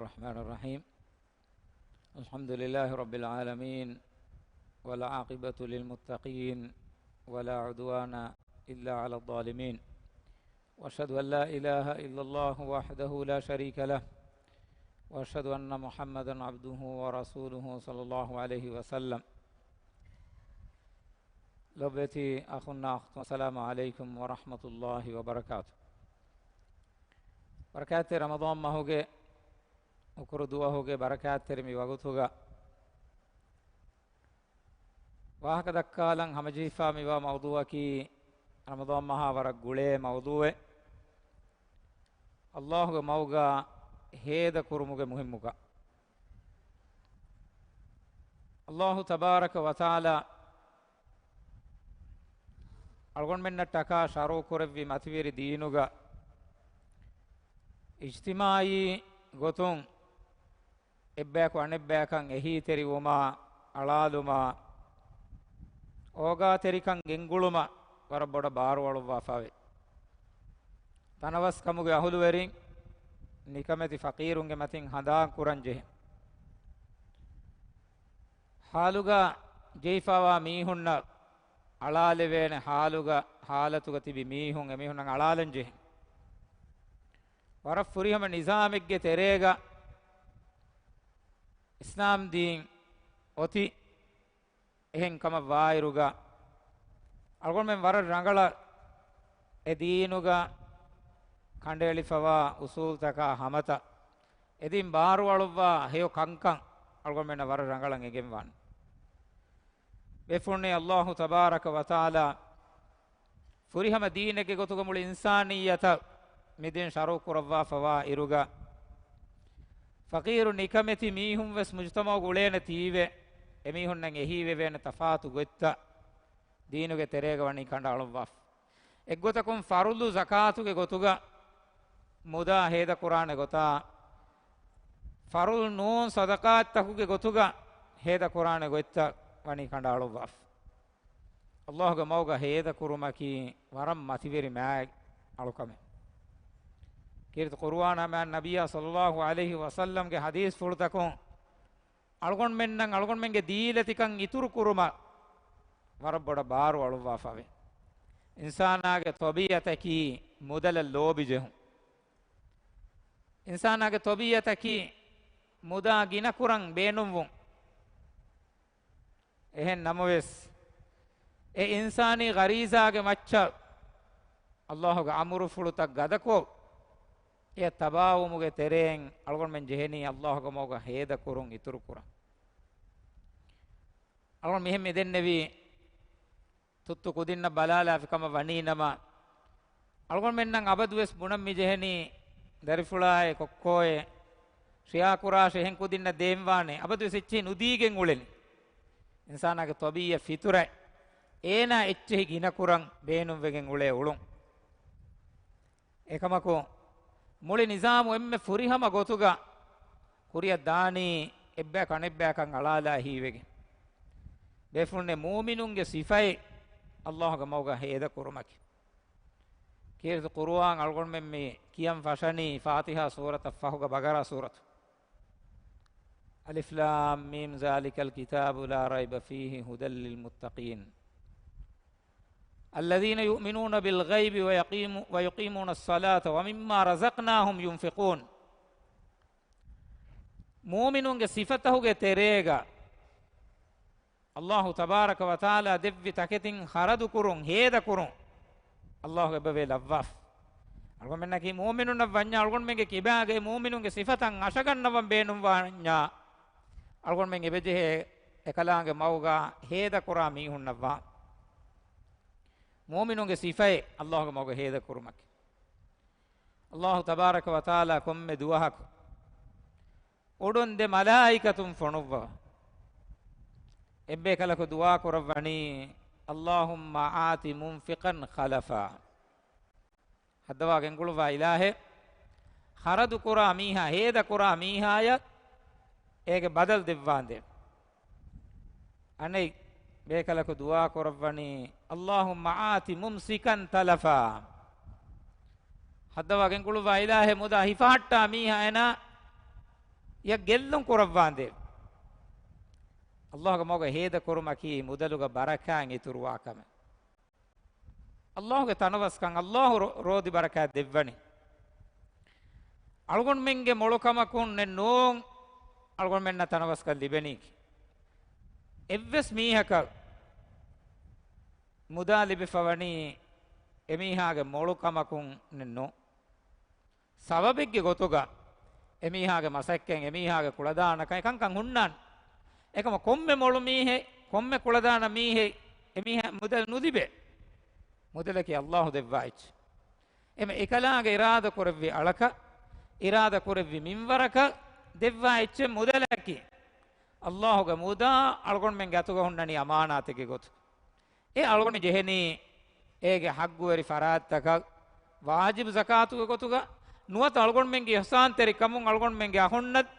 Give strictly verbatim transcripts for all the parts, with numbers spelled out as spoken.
الرحمن الرحيم. الحمد لله رب العالمين، والعاقبة للمتقين، ولا عدوان إلا على الظالمين. وأشهد أن لا إله إلا الله وحده لا شريك له، وأشهد أن محمدا عبده ورسوله صلى الله عليه وسلم. ލޮބުވެތި އަޚުންނާ އުޚްތުން، އައްސަލާމު ޢަލައިކުމް ވަރަޙްމަތުﷲި ވަބަރަކާތު. ބަރަކާތްތެރި ރަމަޟާން މަހުގެ އުކުރު ދުވަހުގެ ބަރަކާތްތެރި މި ވަގުތުގަ ވާހަކަ ދައްކާލަން ހަމަޖެހިފާ މިވާ މައުޟޫޢަކީ، ރަމަޟާން މަހާ ވަރަށް ގުޅޭ މައުޟޫޢެއް، ﷲގެ މަގުގަ ހޭދަ ކުރުމުގެ މުހިއްމުކަން. ﷲ ތަބާރަކަ ވަތަޢާލާ އަޅުގަނޑުމެންނަށްޓަކާ ޝަރުޢު ކުރެއްވި މަތިވެރި ދީނުގަ އިޖްތިމާޢީ ގޮތުން އެއްބަޔަކު އަނެއްބަޔަކަށް އެހީތެރިވުމާ، އަޅާލުމާ، އޯގާތެރިކަން ގެންގުޅުމަށް ވަރަށް ބޮޑަށް ބާރުއަޅުއްވާފައިވޭ. ތަނަވަސްކަމުގެ އަހުލުވެރިން، ނިކަމެތި ފަޤީރުންގެ މަތިން ހަނދާން ކުރަން ޖެހޭ. ޙާލުގަ ޖެހިފައިވާ މީހުންނަށް އަޅާލެވޭނެ، ޙާލުގަ، ޙާލަތުގަ ތިބި މީހުން، އެމީހުންނަށް އަޅާލަން ޖެހޭ. ވަރަށް ފުރިހަމަ ނިޒާމެއްގެ ތެރޭގަ އިސްލާމް ދީން އޮތީ. އެހެން ކަމަށް ވާއިރުގަ، އަޅުގަނޑުމެން ވަރަށް ރަނގަޅަށް އެ ދީނުގަ ކަނޑައެޅިފަވާ އުސޫލްތަކާ ހަމަތައް، އެދީން ބާރުއަޅުއްވާ ހެޔޮ ކަންކަން އަޅުގަނޑުމެންނަށް ވަރަށް ރަނގަޅަށް އެނގެންވާނެ. ބޭފުޅުންނޭ، ﷲ ތަބާރަކަ ވަތަޢާލާ ފުރިހަމަ ދީނެއްގެ ގޮތުގަ މުޅި އިންސާނިއްޔަތަށް މިދީން ޝަރުޢު ކުރައްވާފަވާ އިރުގަ، ފަޤީރު ނިކަމެތި މީހުން ވެސް މުޖުތަމަޢުގަ އުޅޭނެ ތީވެ، އެމީހުންނަށް އެހީވެވޭނެ ތަފާތު ގޮތްތައް ދީނުގެ ތެރޭގަ ވަނީ ކަނޑައަޅުއްވާފަ. އެއްގޮތަކުން ފަރުޟު ޒަކާތުގެ ގޮތުގަ މުދާ ހޭދަކުރާނެ ގޮތާ، ފަރުޟު ނޫން ޞަދަޤާތްތަކުގެ ގޮތުގަ ހޭދަކުރާނެ ގޮތްތައް ވަނީ ކަނޑައަޅުއްވާފަ. ﷲގެ މަގުގަ ހޭދަކުރުމަކީ ވަރަށް މަތިވެރި މާތް އަޅުކަމެއް. ކީރިތި ޤުރުއާނާ މާތް ނަބިއްޔާ ޞައްލައްލާހު ޢަލައިހި ވަސައްލަމްގެ ޙަދީޘްފުޅުތަކުން އަޅުގަނޑުމެންނަށް އަޅުގަނޑުމެންގެ ދީލަތިކަން އިތުރު ކުރުމަށް ވަރަށް ބޮޑަށް ބާރު އަޅުއްވާފަވޭ. އިންސާނާގެ ޠަބީޢަތަކީ މުދަލަށް ލޯބި ޖެހުން. އިންސާނާގެ ޠަބީޢަތަކީ މުދާ ގިނަކުރަން ބޭނުންވުން. އެހެން ނަމަވެސް، އެ އިންސާނީ ޣަރީޒާގެ މައްޗަށް ﷲގެ އަމުރުފުޅުތައް ގަދަކޮށް، އެ ތަބާވުމުގެ ތެރެއިން އަޅުގަނޑުމެން ޖެހެނީ ﷲގެ މަގުގަ ހޭދަކުރުން އިތުރުކުރަން. އަޅުގަނޑު މިހެން މިދެންނެވީ، ތުއްތު ކުދިންނަށް ބަލާލާފި ކަމަށް ވަނީ ނަމަ، އަޅުގަނޑުމެންނަށް އަބަދުވެސް ބުނަން މި ޖެހެނީ، ދަރިފުޅާއޭ ކޮއްކޮއޭ، ޝިޔާކުރާށޭ، އެހެން ކުދިންނަށް ދޭންވާނޭ، އަބަދުވެސް އެއްޗެހި ނުދީގެން އުޅެނީ. އިންސާނާގެ ޠަބީޢަތް ފިޠުރަތް، އޭނާ އެއްޗެހި ގިނަކުރަން ބޭނުންވެގެން އުޅޭ އުޅުން. އެކަމަކު، މުޅި ނިޒާމު އެންމެ ފުރިހަމަ ގޮތުގަ ކުރިއަށް ދާނީ އެއްބަޔަކު އަނެއްބަޔަކަށް އަޅާލާ ހީވެގެން. ބޭފުޅުންނޭ، މުއުމިނުންގެ ސިފައެއް ﷲގެ މަގުގަ ހޭދަ ކުރުމަކީ. ކީރިތި ޤުރުއާން އަޅުގަނޑުމެން މި ކިޔަން ފަށަނީ ފާތިޙާ ސޫރަތަށް ފަހުގަ ބަގަރާ ސޫރަތު. الم، ذلك الكتاب لا ريب فيه هدى للمتقين الذين يؤمنون بالغيب ويقيم-، ويقيمون الصلاة ومما رزقناهم ينفقون. މުއުމިނުންގެ ސިފަތަހުގެ ތެރޭގަ، ﷲ ތަބާރަކަ ވަތަޢާލާ ދެއްވި ތަކެތިން ޚަރަދުކުރުން، ހޭދަކުރުން، ﷲ އެބަވޭ ލައްވާފަ. އަޅުގަނޑުމެންނަކީ މުއުމިނުންނަށް ވަންޏާ، އަޅުގަނޑުމެންގެ ކިބާގައި މުއުމިނުންގެ ސިފަތައް އަށަގަންނަވަން ބޭނުންވާންޏާ، އަޅުގަނޑުމެން އެބަޖެހޭ އެކަލާނގެ މަގުގަ ހޭދަކުރާ މީހުންނަށްވާން. މުއުމިނުންގެ ސިފައެއް ﷲގެ މަގުގަ ހޭދަކުރުމަކީ. ﷲ ތަބާރަކަ ވަތަޢާލާ ކޮންމެ ދުވަހަކު އުޑުން ދެ މަލާއިކަތުން ފޮނުއްވާ. އެއްބޭކަލަކު ދުޢާ ކުރައްވަނީ، اللهم آت منفقا خلفا. ހައްދަވާ ގެންގުޅުއްވާ އިލާހޭ، ޚަރަދު ކުރާ މީހާ، ހޭދަ ކުރާ މީހާޔަށް އޭގެ ބަދަލު ދެއްވާނދޭ. އަނެއް ބޭކަލަކު ދުޢާ ކުރައްވަނީ، اللهم آت ممسكا تلفا. ހައްދަވާ ގެންގުޅުއްވާ އިލާހޭ، މުދާ ހިފަހައްޓާ މީހާ އޭނާ އެއަށް ގެއްލުން ކުރައްވާނދޭވެ. ﷲގެ މަގުގަ ހޭދަ ކުރުމަކީ މުދަލުގަ ބަރަކާތް އިތުރުވާ ކަމެއް. ﷲގެ ތަނަވަސްކަން، ﷲ ރޯ-، ރޯދި ބަރަކާތް ދެއްވަނީ. އަޅުގަނޑުމެންގެ މޮޅުކަމަކުންނެއް ނޫން އަޅުގަނޑުމެންނަށް ތަނަވަސްކަން ލިބެނީކީ. އެއްވެސް މީހަކަށް މުދާ ލިބިފަވަނީ އެމީހާގެ މޮޅުކަމަކުންނެއް ނޫން. ސަބަބެއްގެ ގޮތުގަ އެމީހާގެ މަސައްކަތް، އެމީހާގެ ކުޅަދާނަކަން، އެކަންކަން ހުންނާނެ. އެކަމަ ކޮންމެ މޮޅު މީހެއް، ކޮންމެ ކުޅަދާނަ މީހެއް އެމީހާ މުދަލު ނުލިބޭ. މުދަލަކީ ﷲ ދެއްވާ އެއްޗެއް. އެމަ އެކަލާނގެ އިރާދަ ކުރެއްވި އަޅަކަށް، އިރާދަ ކުރެއްވި މިންވަރަކަށް ދެއްވާ އެއްޗެއް މުދަލަކީ. ﷲގެ މުދާ އަޅުގަނޑުމެންގެ އަތުގަ ހުންނަނީ އަމާނާތެއްގެ ގޮތު. އެ އަޅުގަނޑު ޖެހެނީ އޭގެ ޙައްޤުވެރި ފަރާތްތަކަށް، ވާޖިބު ޒަކާތުގެ ގޮތުގަ ނުވަތަ އަޅުގަނޑުމެންގެ އިޙްސާންތެރިކަމުން އަޅުގަނޑުމެންގެ އަޚުންނަށް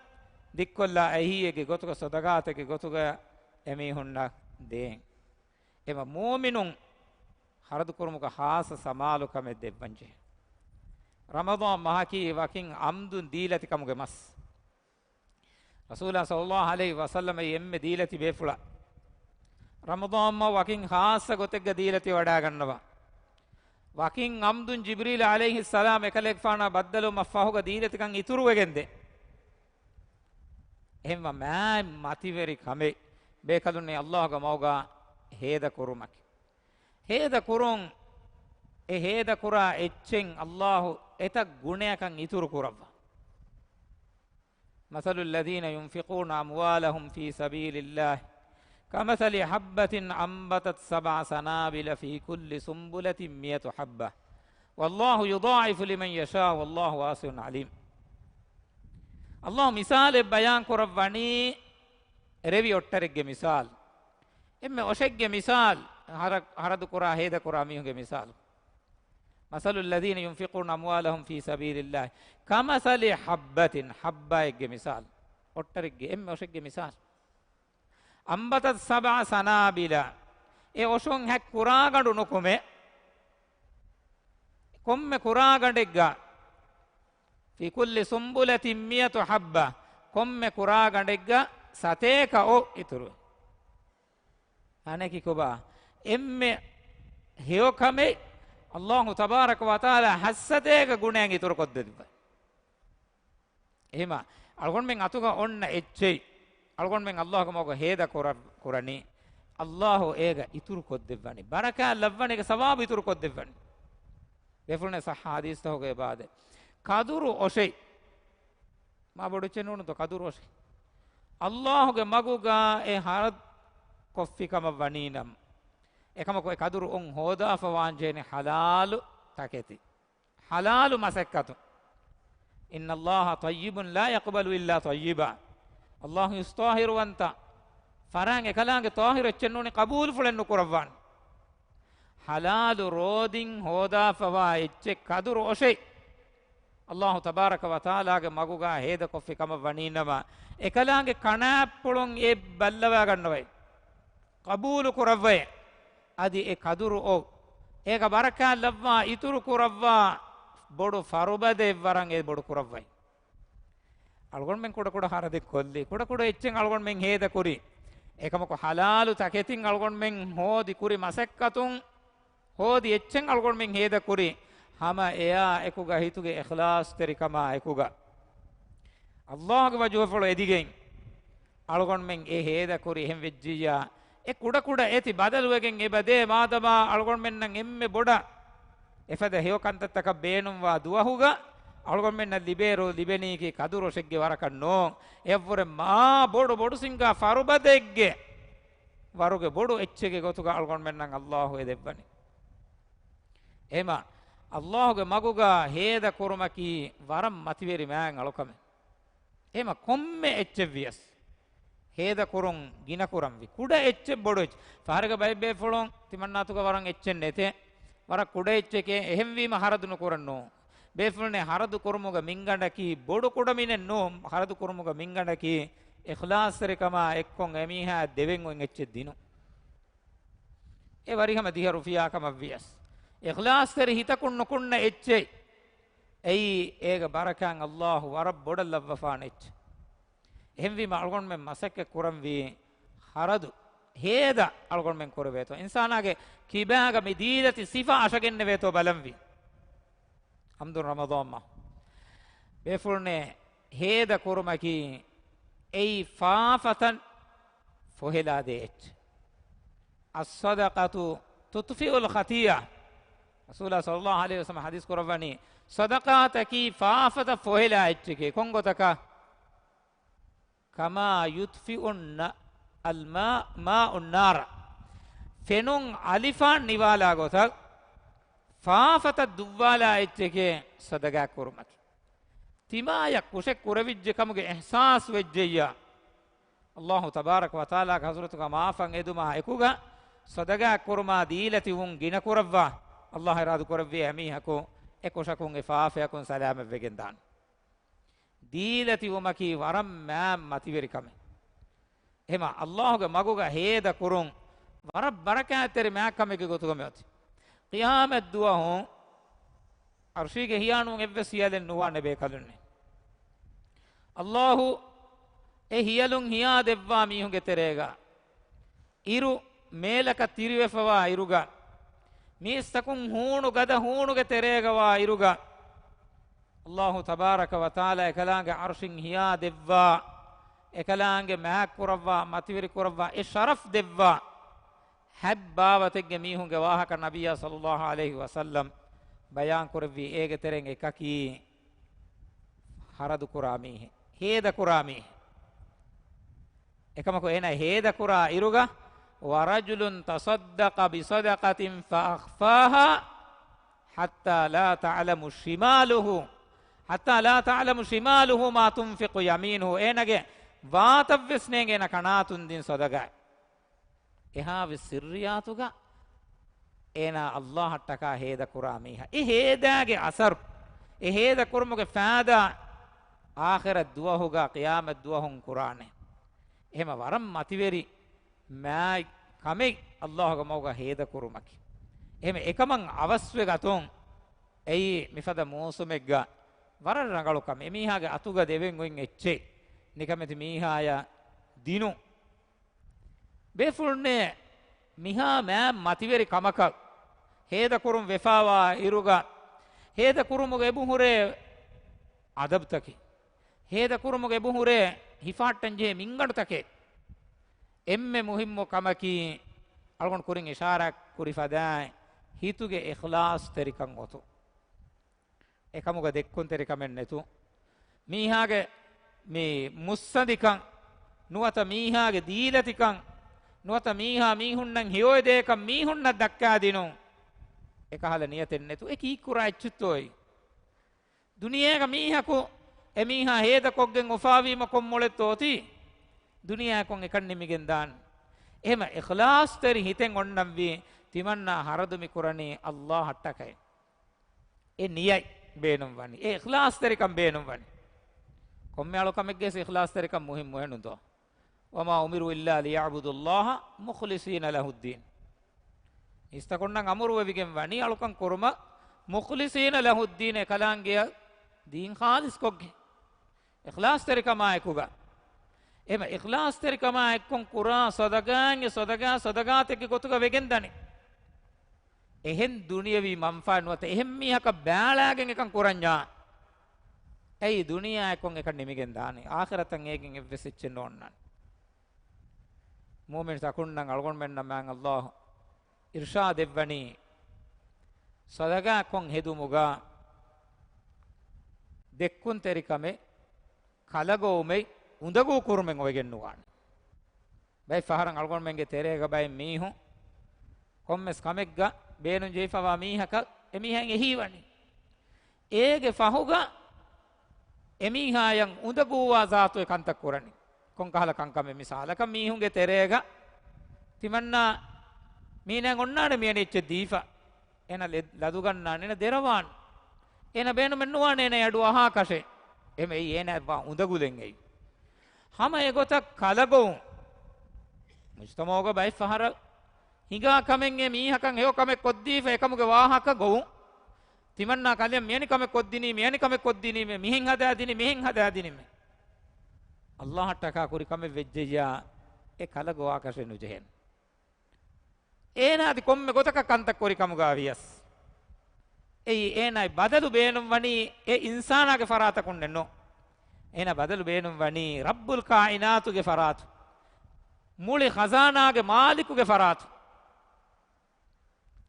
ދިއްކޮށްލާ އެހީއެއްގެ ގޮތުގަ، ޞަދަޤާތެއްގެ ގޮތުގަ އެމީހުންނަށް ދޭން. އެމަ މުއުމިނުން ޚަރަދު ކުރުމުގަ ޚާއްޞަ ސަމާލުކަމެއް ދެއްވަން ޖެހޭ. ރަމަޟާން މަހަކީ ވަކިން އަމްދުން ދީލަތި ކަމުގެ މަސް. ރަސޫލާ ޞައްލައްލާހު ޢަލައިހި ވަސައްލަމައީ އެންމެ ދީލަތި ބޭފުޅާ. ރަމަޟާން މަހު ވަކިން ޚާއްޞަ ގޮތެއްގަ ދީލަތި ވަޑައިގަންނަވާ. ވަކިން އަމްދުން ޖިބްރީލް ޢަލައިހިއްސަލާމް އެކަލޭގެފާނާ ބައްދަލުވުމަށް ފަހުގަ ދީލަތިކަން އިތުރުވެގެންދޭ. އެހެންވާ މާތް މަތިވެރި ކަމެއް ބޭކަލުންނޭ ﷲގެ މަގުގަ ހޭދަ ކުރުމަކީ. ހޭދަ ކުރުން، އެ ހޭދަ ކުރާ އެއްޗެއް ﷲ އެތައް ގުނަޔަކަށް އިތުރު ކުރައްވާ. مثل الذين ينفقون أموالهم في سبيل الله كمثل حبة أنبتت سبع سنابل في كل سنبلة مئة حبة والله يضاعف لمن يشاء والله واسع عليم. ﷲ މިސާލެއް ބަޔާން ކުރައްވަނީ ރެވި އޮށްޓަރެއްގެ މިސާލު. އެންމެ އޮށެއްގެ މިސާލު، ހަރަ-، ހަރަދު ކުރާ ހޭދަ ކުރާ މީހުންގެ މިސާލު. مثل الذين ينفقون أموالهم في سبيل الله كمثل حبة، ޙައްބާއެއްގެ މިސާލު، އޮށްޓަރެއްގެ، އެންމެ އޮށެއްގެ މިސާލު. أنبتت سبع سنابل، އެ އޮށުން ހެއް ކުރާގަނޑު ނުކުމެ، ކޮންމެ ކުރާގަނޑެއްގަ، في كل سنبلة مئة حبة، ކޮންމެ ކުރާގަނޑެއްގަ ސަތޭކަ އޮށް އިތުރު. އަނެކި ކޮބާ؟ އެންމެ ހެޔޮ ކަމެއް ﷲ ތަބާރަކަ ވަތަޢާލާ ހަތްސަތޭކަ ގުނައިން އިތުރު ކޮށްދެއްވަ. އެހެމަ، އަޅުގަނޑުމެން އަތުގަ އޮންނަ އެއްޗެއް، އަޅުގަނޑުމެން ﷲގެ މަގުގަ ހޭދަ ކުރަ-، ކުރަނީ، ﷲ އޭގަ އިތުރު ކޮށްދެއްވަނީ، ބަރަކާތް ލައްވަނީ، އޭގެ ސަވާބު އިތުރު ކޮށްދެއްވަނީ. ބޭފުޅުންނޭ ޞައްޙަ ޙަދީޘްތަކުގެ އިބާދަ. ކަދުރު އޮށެއް، މާ ބޮޑު އެއްޗެއް ނޫނުތޯ ކަދުރު އޮށެއް. ﷲގެ މަގުގަ އެ ހަރަދު ކޮށްފި ކަމަށް ވަނީ ނަމަ، އެކަމަކު އެ ކަދުރު އޮށް ހޯދާފަ ވާންޖެހެނީ ޙަލާލު ތަކެތި، ޙަލާލު މަސައްކަތު. إن الله طيب لا يقبل إلا طيبا. ﷲ އިސް ޠާހިރުވަންތަ، ފަރާން އެކަލާނގެ ޠާހިރު އެއްޗެއް ނޫނީ ޤަބޫލުފުޅެއް ނުކުރައްވާނެ. ޙަލާލު ރޯދިން ހޯދާފަވާ އެއްޗެއް ކަދުރު އޮށެއް. ﷲ ތަބާރަކަ ވަތަޢާލާގެ މަގުގަ ހޭދަކޮށްފި ކަމަށް ވަނީނަމަ، އެކަލާނގެ ކަނާތްޕުޅުން އެ ބައްލަވާގަންނަވައި، ޤަބޫލު ކުރައްވައި، އަދި އެ ކަދުރު އޮށް، އޭގަ ބަރަކާތް ލައްވާ، އިތުރު ކުރައްވާ، ބޮޑު ފަރުބަދައެއް ވަރަށް އެ ބޮޑު ކުރައްވައި. އަޅުގަނޑުމެން ކުޑަކުޑަ ހަރަދެއް ކޮށްލީ، ކުޑަކުޑަ އެއްޗެއް އަޅުގަނޑުމެން ހޭދަކުރީ. އެކަމަކު ޙަލާލު ތަކެތިން އަޅުގަނޑުމެން ހޯދި ކުރި މަސައްކަތުން ހޯދި އެއްޗެއް އަޅުގަނޑުމެން ހޭދަކުރީ. ހަމަ އެއާ އެކުގަ ހިތުގެ އިޚްލާޞްތެރިކަމާ އެކުގަ، ﷲގެ ވަޖުހަފުޅު އެދިގެން އަޅުގަނޑުމެން އެ ހޭދަކުރި. އެހެން ވެއްޖިއްޔާ، އެ ކުޑަކުޑަ އޭތި ބަދަލުވެގެން އެބަދޭ، މާދަމާ އަޅުގަނޑުމެންނަށް އެންމެ ބޮޑަށް އެފަދަ ހެޔޮ ކަންތައްތަކަށް ބޭނުންވާ ދުވަހުގަ އަޅުގަނޑުމެންނަށް ލިބޭއިރު ލިބެނީކީ ކަދުރު އޮށެއްގެ ވަރަކަށް ނޫން. އެއަށްވުރެ މާ ބޮޑު ބޮޑު ސިންގާ ފަރުބަދައެއްގެ ވަރުގެ ބޮޑު އެއްޗެއްގެ ގޮތުގަ އަޅުގަނޑުމެންނަށް ﷲ އެ ދެއްވަނީ. އެހެމަ، ﷲގެ މަގުގަ ހޭދަ ކުރުމަކީ ވަރަށް މަތިވެރި މާތް އަޅުކަމެއް. އެހެމަ ކޮންމެ އެއްޗެއް ވިޔަސް ހޭދަ ކުރުން ގިނަ ކުރަންވީ. ކުޑަ އެއްޗެއް ބޮޑު އެއްޗެއް. ފަހަރެއްގަ ބައެއް ބޭފުޅުން ތިމަންނާތުގަ ވަރަށް އެއްޗެއް ނެތޭ. ވަރަށް ކުޑަ އެއްޗެކޭ. އެހެންވީމަ ހަރަދު ނުކުރަން ނޫން. ބޭފުޅުންނޭ ހަރަދު ކުރުމުގަ މިންގަނޑަކީ ބޮޑު ކުޑަމިނެއް ނޫން. ހަރަދު ކުރުމުގަ މިންގަނޑަކީ އިޚްލާޞްތެރިކަމާ އެއްކޮށް އެމީހާ ދެވެން އޮތް އެއްޗެއް ދިނުން. އެ ވަރިހަމަ ދިހަ ރުފިޔާ ކަމަށް ވިޔަސް، އިޚްލާޞްތެރި ހިތަކުން ނުކުންނަ އެއްޗެއް. އެއީ އޭގެ ބަރަކާތް ﷲ ވަރަށް ބޮޑަށް ލައްވަފާނެ އެއްޗެއް. އެހެންވީމަ އަޅުގަނޑުމެން މަސައްކަތް ކުރަންވީ ހަރަދު، ހޭދަ އަޅުގަނޑުމެން ކުރެވޭތޯ، އިންސާނާގެ ކިބާގަ މި ދީލަތި ސިފަ އަށަގެންނެވޭތޯ ބަލަންވީ. އަމްދު ރަމަޟާން މަހު ބޭފުޅުންނޭ، ހޭދަ ކުރުމަކީ އެއީ ފާފަތައް ފޮހެލާދޭ އެއްޗެއް. الصدقة تطفئ الخطيئة. ރަސޫލާ ޞައްލައްލާހު ޢަލައިހި ވަސައްލަމަ ޙަދީޘް ކުރައްވަނީ، ޞަދަޤާތަކީ ފާފަތައް ފޮހެލާ އެއްޗެކޭ. ކޮންގޮތަކަށް؟ كما يطفئ الن-، الماء، ماء النار. ފެނުން އަލިފާން ނިވާލާ ގޮތަށް ފާފަތައް ދުއްވާލާ އެއްޗެކޭ ޞަދަޤާތް ކުރުމަކީ. ތިމާޔަށް ކުށެއް ކުރެވިއްޖެ ކަމުގެ އިޙްސާސް ވެއްޖެއްޔާ، އައްލާހު ތަބާރަކަ ވަތަޢާލާގެ ޙަޟްރަތުގަ މާފަށް އެދުމާ އެކުގަ ޞަދަޤާތް ކުރުމާ ދީލަތިވުން ގިނަ ކުރައްވާ، އައްލާހު އިރާދަ ކުރެއްވިއްޔާ އެމީހަކު އެ ކުށަކުން އެ ފާފަޔަކުން ސަލާމަތްވެގެން ދާނެ. ދީލަތިވުމަކީ ވަރަށް މާތް މަތިވެރި ކަމެއް. އެހެމަ އައްލާހުގެ މަގުގަ ހޭދަ ކުރުން ވަރަށް ބަރަކާތްތެރި މާތް ކަމެއްގެ ގޮތުގަ މިއޮތީ. ޤިޔާމަތް ދުވަހު ޢަރްޝީގެ ހިޔާނުން އެއްވެސް ހިޔަލެއް ނުވާނެ ބޭކަލުންނެއް. އައްލާހު އެ ހިޔަލުން ހިޔާ ދެއްވާ މީހުންގެ ތެރޭގަ އިރު މޭލަކަށް ތިރިވެފަވާ އިރުގަ، މީސްތަކުން ހޫނު ގަދަ ހޫނުގެ ތެރޭގަ ވާ އިރުގަ، އައްލާހު ތަބާރަކަ ވަތަޢާލާ އެކަލާނގެ ޢަރްޝިން ހިޔާ ދެއްވާ، އެކަލާނގެ މާތް ކުރައްވާ، މަތިވެރި ކުރައްވާ، އެ ޝަރަފް ދެއްވާ ހަތް ބާވަތެއްގެ މީހުންގެ ވާހަކަ ނަބިއްޔާ ޞައްލައްލާހު ޢަލައިހި ވަސައްލަމް ބަޔާން ކުރެއްވި އޭގެ ތެރެއިން އެކަކީ ހަރަދު ކުރާ މީހެއް، ހޭދަ ކުރާ މީހެއް. އެކަމަކު އޭނާ ހޭދަ ކުރާ އިރުގަ، ورجل تصدق بصدقة فأخفاها حتى لا تعلم شماله، حتى لا تعلم شماله ما تنفق يمينه. އޭނާގެ ވާތައްވެސް ނޭނގެ އޭނާ ކަނާތުން ދިން ޞަދަޤާތް. އެހާވެސް ސިއްރިއްޔާތުގަ އޭނާ އައްލާހަށްޓަކާ ހޭދަ ކުރާ މީހާ. އެ ހޭދާގެ އަސަރު، އެ ހޭދަ ކުރުމުގެ ފާއިދާ އާޚިރަތް ދުވަހުގަ، ޤިޔާމަތް ދުވަހުން ކުރާނެ. އެހެމަ ވަރަށް މަތިވެރި މާތް ކަމެއް އައްލާހުގެ މަގުގަ ހޭދަ ކުރުމަކީ. އެހެމަ އެކަމަށް އަވަސްވެ ގަތުން އެއީ މިފަދަ މޫސުމެއްގަ ވަރަށް ރަނގަޅު ކަމެއް. އެމީހާގެ އަތުގަ ދެވެން އޮތް އެއްޗެއް ނިކަމެތި މީހާޔަށް ދިނުން. ބޭފުޅުންނޭ، މިހާ މާތް މަތިވެރި ކަމަކަށް ހޭދަކުރުން ވެފާވާ އިރުގަ، ހޭދަކުރުމުގެ އެބަހުރޭ އަދަބުތަކެއް، ހޭދަކުރުމުގެ އެބަހުރޭ ހިފަހައްޓަންޖެހޭ މިންގަނޑުތަކެއް. އެންމެ މުހިއްމު ކަމަކީ، އަޅުގަނޑު ކުރިން އިޝާރާތް ކުރި ފަދައިން، ހިތުގެ އިޚްލާޞްތެރިކަން އޮތުން. އެކަމުގަ ދެއްކުންތެރިކަމެއް ނެތުން. މީހާގެ މި މުއްސަނދިކަން، ނުވަތަ މީހާގެ ދީލަތިކަން، ނުވަތަ މީހާ މީހުންނަށް ހެޔޮއެދޭކަން މީހުންނަށް ދައްކާދިނުން، އެކަހަލަ ނިޔަތެއް ނެތު. އެ ކީއްކުރާ އެއްޗެއްތޯއި؟ ދުނިޔޭގަ މީހަކު އެމީހާ ހޭދަކޮށްގެން އުފާވީމަ ކޮން މޮޅެއްތޯ އޮތީ؟ ދުނިޔެއަކުން އެކަން ނިމިގެން ދާން. އެހެމަ އިޚްލާޞްތެރި ހިތެއް އޮންނަންވީ، ތިމަންނާ ހަރަދު މި ކުރަނީ އައްލާހަށްޓަކައި. އެ ނިޔަތް ބޭނުންވަނީ، އެ އިޚްލާޞްތެރިކަން ބޭނުންވަނީ. ކޮންމެ އަޅުކަމެއްގެ އިޚްލާޞްތެރިކަން މުހިއްމު އެނުދޯ؟ وما أمروا إلا ليعبدوا الله مخلصين له الدين. މީސްތަކުންނަށް އަމުރުވެވިގެން ވަނީ އަޅުކަން ކުރުމަށް، مخلصين له الدين، އެކަލާނގެއަށް ދީން ޚާލިޞްކޮށްގެން. އިޚްލާޞްތެރިކަމާއެކުގަ. އެހެމަ އިޚްލާޞްތެރިކަމާއެއްކޮށް ކުރާ ޞަދަޤާތް، އެ ޞަދަޤާތް ޞަދަޤާތެއްގެ ގޮތުގަ ވެގެންދަނީ. އެހެން ދުނިޔަވީ މަންފާ ނުވަތަ އެހެން މީހަކަށް ބާޅާގެން އެކަން ކުރަންޏާ، އެއީ ދުނިޔެއަކުން އެކަން ނިމިގެން ދާނީ. އާޚިރަތަށް އޭގެން އެއްވެސް އެއްޗެއް ނޯންނާނެ. މުއުމިންތަކުންނަށް އަޅުގަނޑުމެންނަށް މާތް އައްލާހު އިރްޝާދެއްވަނީ، ޞަދަޤާތްކޮށް ހެދުމުގަ ދެއްކުންތެރިކަމެއް، ކަލަގޮވުމެއް، އުނދަގޫ ކުރުމެއް އޮވެގެން ނުވާނެ. ބައެއް ފަހަރަށް އަޅުގަނޑުމެންގެ ތެރޭގަ ބައެއް މީހުން ކޮންމެސް ކަމެއްގަ ބޭނުން ޖެހިފަވާ މީހަކަށް އެމީހާއަށް އެހީވަނީ. އޭގެ ފަހުގަ އެމީހާޔަށް އުނދަގޫވާ ޒާތު އެ ކަންތައް ކުރަނީ. ކޮންކަހަލަ ކަންކަމެއް؟ މިސާލަކަށް މީހުންގެ ތެރޭގަ ތިމަންނާ މީނައަށް އޮންނާނެ މިއަނި އެއްޗެއް ދީފަ. އޭނަ ލެ-، ލަދުގަންނާނެ، އޭނަ ދެރަވާނެ. އޭނަ ބޭނުމެއް ނުވާނެ އޭނަ އަޑު އަހާކަށެއް. އެހެމަ އެއީ އޭނައަށްވާ އުނދަގުލެއް އެއީ. ހަމަ އެގޮތަށް ކަލަގޮވުން. މުޖުތަމަޢުގަ ބައެއް ފަހަރަށް ހިނގާ ކަމެއް އެ މީހަކަށް ހެޔޮ ކަމެއް ކޮށްދީފަ އެކަމުގެ ވާހަކަ ގޮވުން. ތިމަންނާ ކަލެއަށް މިއަނި ކަމެއް ކޮށްދިނީމޭ، މިއަނި ކަމެއް ކޮށްދިނީމޭ، މިހެން ހަދާދިނީމޭ. ﷲ އަށްޓަކާ ކުރި ކަމެއް ވެއްޖެއްޔާ، އެ ކަލަ ގޮވާކަށެއް ނުޖެހޭނެ. އޭނާ އަދި ކޮންމެ ގޮތަކަށް ކަންތައް ކުރި ކަމުގަ ވިޔަސް، އެއީ އޭނާ ބަދަލު ބޭނުން ވަނީ އެ އިންސާނާގެ ފަރާތަކުންނެއް ނޫން. އޭނާ ބަދަލު ބޭނުން ވަނީ ރައްބުލް ކާއިނާތުގެ ފަރާތު، މުޅި ޚަޒާނާގެ މާލިކުގެ ފަރާތު.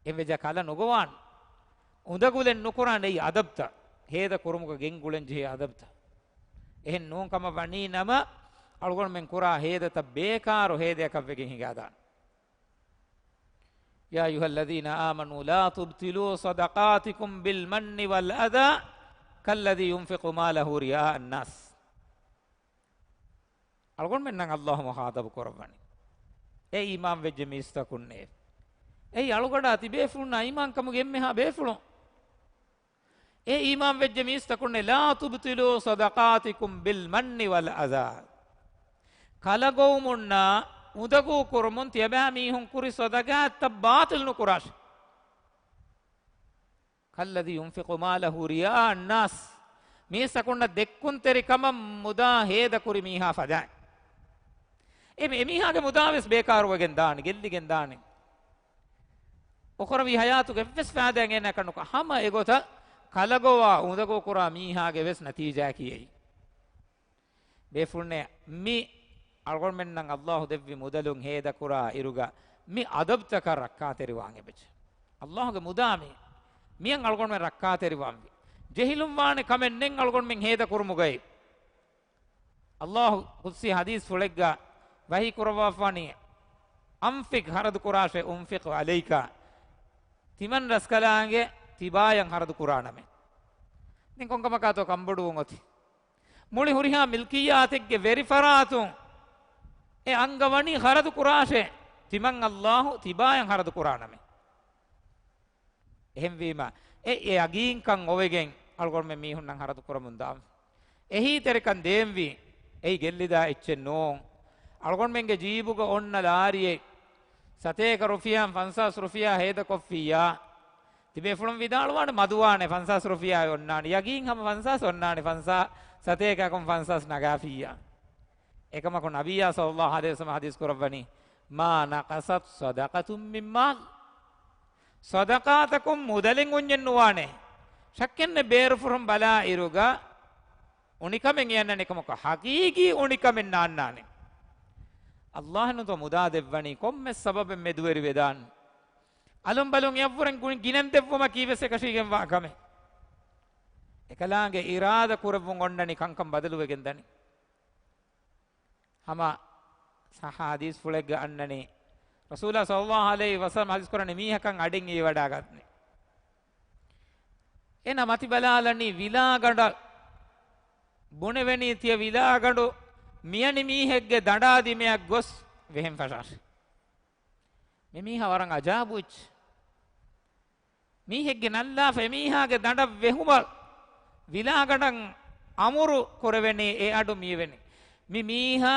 އެވެޖަ ކަލަ ނުގޮވާން، އުނދަގުލެއް ނުކުރާން އެއީ އަދަބްތައް، ހޭދަ ކުރުމުގަ ގެންގުޅެން ޖެހޭ އަދަބްތައް. އެހެން ނޫން ކަމަށް ވަނީ ނަމަ، އަޅުގަނޑުމެން ކުރާ ހޭދަތައް ބޭކާރު ހޭދަޔަކަށް ވެގެން ހިނގާދާނެ. يا أيها الذين آمنوا لا تبطلوا صدقاتكم بالمن والأذى كالذي ينفق ماله رئاء الناس. އަޅުގަނޑުމެންނަށް ﷲ މުޚާޠަބު ކުރައްވަނީ، އޭ އީމާން ވެއްޖެ މީސްތަކުންނޭ. އެއީ އަޅުގަނޑާ ތިބޭފުޅުންނާ އީމާންކަމުގެ އެންމެހާ ބޭފުޅުން. އޭ އީމާން ވެއްޖެ މީސްތަކުންނޭ، لا تبطلوا صدقاتكم بالمن والأذى. ކަލަ ގޮވުމުންނާ އުނދަގޫ ކުރުމުން ތިޔަބައިމީހުން ކުރި ޞަދަޤާތްތައް ބާޠިލް ނުކުރާށެ. كالذي ينفق ماله رئاء الناس. މީސްތަކުންނަށް ދެއްކުންތެރިކަމަށް މުދާ ހޭދަކުރި މީހާ ފަދައިން، އެ، އެމީހާގެ މުދާވެސް ބޭކާރުވެގެން ދާނެ، ގެއްލިގެން ދާނެ. އުޚްރަވީ ޙަޔާތުގެ އެއްވެސް ފައިދާއެއް އޭނައަކަށް ނުކުރާ. ހަމަ އެގޮތަށް ކަލަގޮވާ އުނދަގޫކުރާ މީހާގެ ވެސް ނަތީޖާއަކީ އެއީ. ބޭފުޅުންނޭ، މި އަޅުގަނޑުމެންނަށް ﷲ ދެއްވި މުދަލުން ހޭދަކުރާ އިރުގަ މި އަދަބްތަކަށް ރައްކާތެރިވާން އެބަޖެ. ﷲގެ މުދާ މި، މިއަށް އަޅުގަނޑުމެން ރައްކާތެރިވާންވީ. ޖެހިލުން ވާނެ ކަމެއް ނެތް އަޅުގަނޑުމެން ހޭދަކުރުމުގައި. ﷲ ޤުދްސީ ޙަދީޘްފުޅެއްގަ ވަޙީ ކުރައްވާފާނީ، أنفق، ޚަރަދު ކުރާށޭ، أنفق عليك، ތިމަން ރަސްކަލާނގެ ތިބާޔަށް ޚަރަދު ކުރާނަމޭ. ދެން ކޮންކަމަކާތޯ ކަންބޮޑުވުން އޮތީ؟ މުޅި ހުރިހާ މިލްކިއްޔާތެއްގެ ވެރިފަރާތުން އެ އަންގަވަނީ ޚަރަދު ކުރާށޭ، ތިމަން ﷲ ތިބާޔަށް ޚަރަދު ކުރާނަމޭ. އެހެންވީމަ، އެ، އެ ޔަގީންކަން އޮވެގެން އަޅުގަނޑުމެން މީހުންނަށް ޚަރަދު ކުރަމުން ދާން. އެހީތެރިކަން ދޭންވީ، އެއީ ގެއްލިދާ އެއްޗެއް ނޫން. އަޅުގަނޑުމެންގެ ޖީބުގަ އޮންނަ ލާރިއެއް، ސަތޭކަ ރުފިޔާ، ފަންސާސް ރުފިޔާ ހޭދަކޮށްފިއްޔާ، ތިބޭފުޅުން ވިދާޅުވާނެ މަދުވާނެ، ފަންސާސް ރުފިޔާ އޮންނާނެ، ޔަގީން ހަމަ ފަންސާސް އޮންނާނެ، ފަންސާ، ސަތޭކައަކުން ފަންސާސް ނަގާފިއްޔާ. އެކަމަކު ނަބިއްޔާ ޞައްލައްލާހު ޢަލައިހި ވަސައްލަމަ ޙަދީޘް ކުރައްވަނީ، ما نقصت صدقة من مال. ޞަދަޤާތަކުން މުދަލެއް އުންޏެއް ނުވާނެ. ޝައްކެއްނެތް ބޭރުފުށުން ބަލާ އިރުގަ އުނިކަމެއް އެ އަންނަނީ ކަމަކު، ޙަޤީޤީ އުނިކަމެއް ނާންނާނެ. ﷲ ނުތޯ މުދާ ދެއްވަނީ ކޮންމެ ސަބަބެއް މެދުވެރިވެދާން. އަލުން ބަލުން އެއަށްވުރެން ގު-، ގިނަން ދެއްވުމަކީ ވެސް އެކަށީގެންވާ ކަމެއް. އެކަލާނގެ އިރާދަ ކުރެއްވުން އޮންނަނީ ކަންކަން ބަދަލުވެގެން ދަނީ. ހަމަ ޞައްޙަ ޙަދީޘްފުޅެއްގަ އަންނަނީ، ރަސޫލާ ޞައްލައްލާހު ޢަލައިހި ވަސައްލަމަ ޙަދީޘް ކުރަނީ މީހަކަށް އަޑެއް އިވިވަޑާގަތްނެ. އޭނާ މަތި ބަލާލަނީ ވިލާގަނޑަށް. ބުނެވެނީ ތިޔަ ވިލާގަނޑު މިޔަނި މީހެއްގެ ދަނޑާ ދިމެއަށް ގޮސް ވެހެން ފަށާށި. މި މީހާ ވަރަށް އަޖާބު އެއްޗެއް. މީހެއްގެ ނަންލާފަ އެމީހާގެ ދަނޑަށް ވެހުމަށް ވިލާގަނޑަށް އަމުރު ކުރެވެނީ އެ އަޑު މިއެވެނީ. މި މީހާ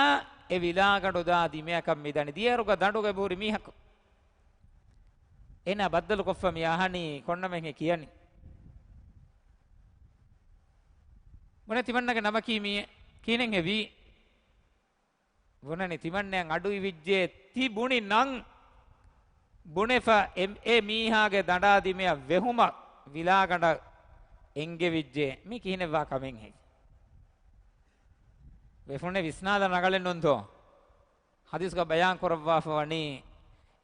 އެ ވިލާގަނޑު ދާ ދިމެއަކަށް މިދަނީ. ދިޔައިރުގަ ދަނޑުގަ އެބަހުރި މީހަކު. އޭނާ ބައްދަލުކޮށްފަ މި އަހަނީ ކޮންނަމެހެ ކިޔަނީ. ބުނެ ތިމަންނަގެ ނަމަކީ މިއޭ. ކިހިނެއްހެވީ؟ ބުނަނީ ތިމަންނައަށް އަޑު އިވިއްޖެ ތި ބުނި ނަން. ބުނެފަ އެ، އެ މީހާގެ ދަނޑާ ދިމެއަށް ވެހުމަށް ވިލާގަނޑަށް އެންގެވިއްޖެ މި ކިހިނެއްވާ ކަމެއްހެއް؟ ބޭފުޅުންނެއް ވިސްނާލަން ރަނގަޅެއް ނޫންތޯ؟ ޙަދީޘްގަ ބަޔާން ކުރައްވާފަ ވަނީ،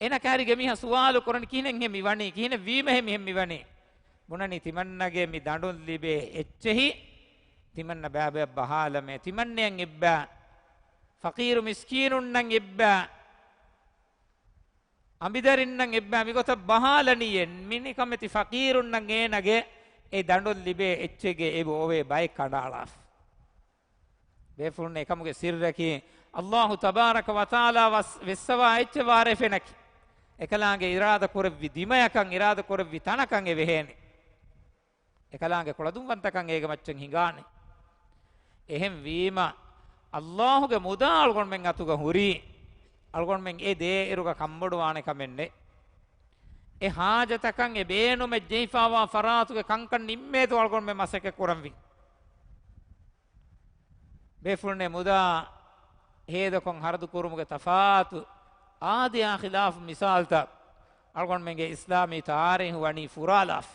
އޭނަ ކައިރީގެ މީހާ ސުވާލު ކުރަނީ ކިހިނެއްހެ މި ވަނީ؟ ކިހިނެއް ވީމަހެ މިހެން މި ވަނީ؟ ބުނަނީ ތިމަންނަގެ މި ދަނޑުން ލިބޭ އެއްޗެހި ތިމަންނަ ބައިބަޔަށް ބަހާލަމޭ. ތިމަންނައަށް އެއްބަ، ފަޤީރު މިސްކީނުންނަށް އެއްބަ، އަނބިދަރިންނަށް އެއްބަ މިގޮތަށް ބަހާލަނީއޭ. މިނިކަމެތި ފަޤީރުންނަށް އޭނަގެ އެ ދަނޑުން ލިބޭ އެއްޗެއްގެ އެބަ އޮވޭ ބައެއް ކަނޑައަޅާފަ. ބޭފުޅުން އެކަމުގެ ސިއްރަކީ، ﷲ ތަބާރަކަ ވަތަޢާލާ ވަސް-، ވެއްސަވާ އެއްޗެއް ވާރޭ ފެނަކީ. އެކަލާނގެ އިރާދަ ކުރެއްވި ދިމަޔަކަށް، އިރާދަ ކުރެއްވި ތަނަކަށް އެ ވެހޭނެ. އެކަލާނގެ ކުޅަދުންވަންތަކަން އޭގެ މައްޗަށް ހިނގާނެ. އެހެން ވީމަ، ﷲގެ މުދާ އަޅުގަނޑުމެން އަތުގަ ހުރީ، އަޅުގަނޑުމެން އެ ދޭއިރުގަ ކަންބޮޑުވާނެ ކަމެއް ނެތް. އެ ޙާޖަތަކަށް އެ ބޭނުމެއް ޖެހިފާވާ ފަރާތުގެ ކަންކަން ނިންމޭތޯ އަޅުގަނޑުމެން މަސައްކަތް ކުރަންވީ. ބޭފުޅުންނޭ މުދާ ހޭދަކޮށް ހަރަދު ކުރުމުގެ ތަފާތު އާދަޔާ ޚިލާފު މިސާލުތައް އަޅުގަނޑުމެންގެ އިސްލާމީ ތާރީހު ވަނީ ފުރާލާފަ.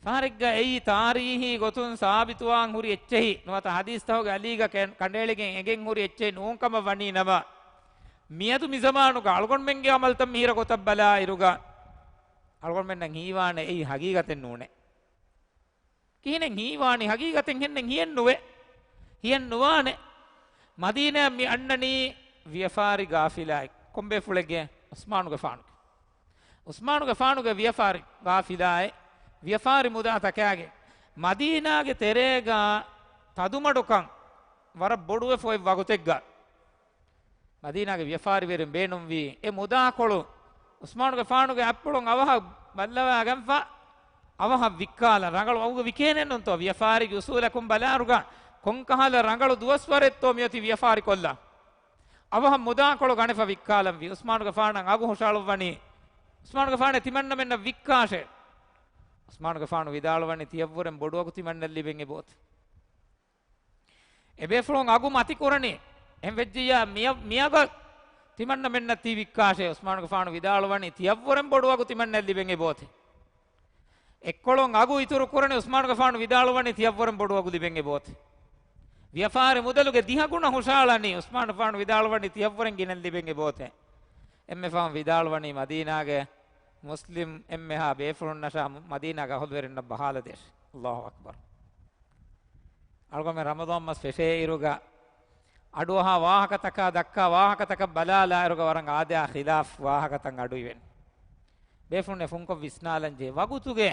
ފަހަރެއްގަ އެއީ ތާރީހީ ގޮތުން ސާބިތުވާން ހުރި އެއްޗެހި ނުވަތަ ޙަދީޘްތަކުގެ އަލީގަ ކެން-، ކަނޑައެޅިގެން އެނގެން ހުރި އެއްޗެހި ނޫން ކަމަށް ވަނީ ނަމަ، މިއަދު މި ޒަމާނުގަ އަޅުގަނޑުމެންގެ ޢަމަލުތައް މިހިރަ ގޮތަށް ބަލާއިރުގަ، އަޅުގަނޑުމެންނަށް ހީވާނެ އެއީ ހަގީގަތެއް ނޫނޭ. ކިހިނެއް ހީވާނީ؟ ހަގީގަތެއް ހެންނެއް ހިއެއް ނުވޭ. ހިއެއް ނުވާނެ. މަދީނާއަށް މި އަންނަނީ ވިޔަފާރި ގާފިލާއެއް. ކޮން ބޭފުޅެއްގެ؟ ޢުސްމާނުގެފާނުގެ. ޢުސްމާނުގެފާނުގެ ވިޔަފާރި ގާފިލާއެއް. ވިޔަފާރި މުދާ ތަކާގެ. މަދީނާގެ ތެރޭގަ ތަދުމަޑުކަން ވަރަށް ބޮޑުވެފަ އޮތް ވަގުތެއްގަ، މަދީނާގެ ވިޔަފާރިވެރިން ބޭނުންވީ އެ މުދާކޮޅު ޢުސްމާނުގެފާނުގެ އަތްޕުޅުން އަވަހަށް ބައްލަވާގެންފަ، އަވަހަށް ވިއްކާލަން. ރަނގަޅު އަގުގަ ވިކޭނެއްނުންތޯ؟ ވިޔަފާރިގެ އުސޫލަކުން ބަލާއިރުގަ ކޮންކަހަލަ ރަނގަޅު ދުވަސްވަރެއްތޯ މިއޮތީ ވިޔަފާރިކޮށްލަން؟ އަވަހަށް މުދާކޮޅު ގަނެފަ ވިއްކާލަންވީ. ޢުސްމާނުގެފާނަށް އަގު ހުށައަޅުއްވަނީ، ޢުސްމާނުގެފާނޭ ތިމަންނަމެންނަށް ވިއްކާށޭ. ޢުސްމާނުގެފާނު ވިދާޅުވަނީ ތިޔަށްވުރެން ބޮޑު އަގު ތިމަންނައަށް ލިބެން އެބައޮތޭ. އެބޭފުޅުން އަގު މަތިކުރަނީ. އެހެން ވެއްޖިއްޔާ މިއަ-، މިއަގަށް ތިމަންނަމެންނަށް ތީ ވިއްކާށޭ. ޢުސްމާނުގެފާނު ވިދާޅުވަނީ ތިޔަށްވުރެން ބޮޑު އަގު ތިމަންނައަށް ލިބެން އެބައޮތޭ. އެއްކޮޅުން އަގު އިތުރު ކުރަނީ. ޢުސްމާނުގެފާނު ވިދާޅުވަނީ ތިޔަށްވުރެން ބޮޑު އަގު ލިބެން އެބައޮތޭ. ވިޔަފާރި މުދަލުގެ ދިހަ ގުނަ ހުށައަޅަނީ. ޢުސްމާނުގެފާނު ވިދާޅުވަނީ ތިޔަށްވުރެން ގިނައިން ލިބެން އެބައޮތޭ. އެންމެ ފަހުން ވިދާޅުވަނީ މަދީނާގެ މުސްލިމް އެންމެހާ ބޭފުޅުންނަށާ މަދީނާގެ އަހުލުވެރިންނަށް ބަހާލަދޭށޭ. އައްލާހު އަކްބަރު. އަޅުގަނޑުމެން ރަމަޟާން މަސް ފެށޭއިރުގަ، އަޑުއަހާ ވާހަކަތަކާ ދައްކާ ވާހަކަތަކަށް ބަލާލާއިރުގަ ވަރަށް އާދަޔާ ޚިލާފް ވާހަކަތައް އަޑުއިވެން. ބޭފުޅުންނެއް ފުންކޮށް ވިސްނާލަންޖެހޭ. ވަގުތުގެ